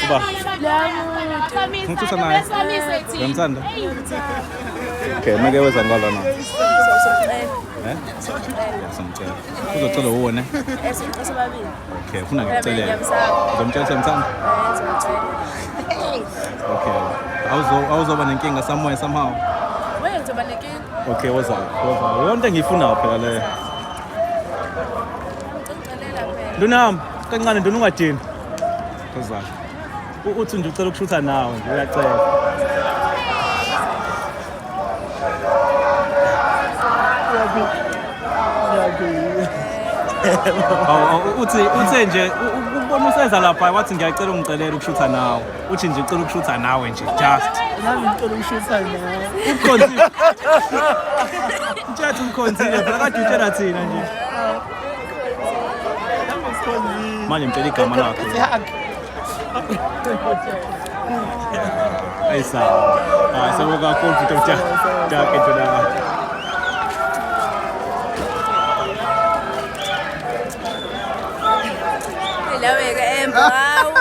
Uba. Ngithusa naye. Uyamthanda? Okay, make weza ngala na. Eh? Ngiyamcela. Uzocela uwo ne? Eh, sicela sobabili. Okay, ufuna ngikucelele. Uzomtshela ukuthi uyamthanda? Eh, Okay. Awuzoba nenkinga somewhere somehow. Wewe ngizoba nenkinga. Okay, woza. Woza. Yonke engiyifunayo phela leyo. Ngicela phela. Nduna yami, kancane nduna ungadini. Woza. Uthi nje ucela ukushutha nawe nje uyacela. Awu uthi uthe nje ukubona useza lapha wathi ngiyacela ungicelela ukushutha nawe. Uthi nje ucela ukushutha nawe nje just. Nami ngicela ukushutha nawe. Ukhonzile. Mtshathi umkhonzile phela kade utshela thina nje. Manje mtshela igama lakhe. Ayisawa. Hayi siyabonga kakhulu futhi mtshaka. Mtshaka nduna. Lawe ke emba. Hawu.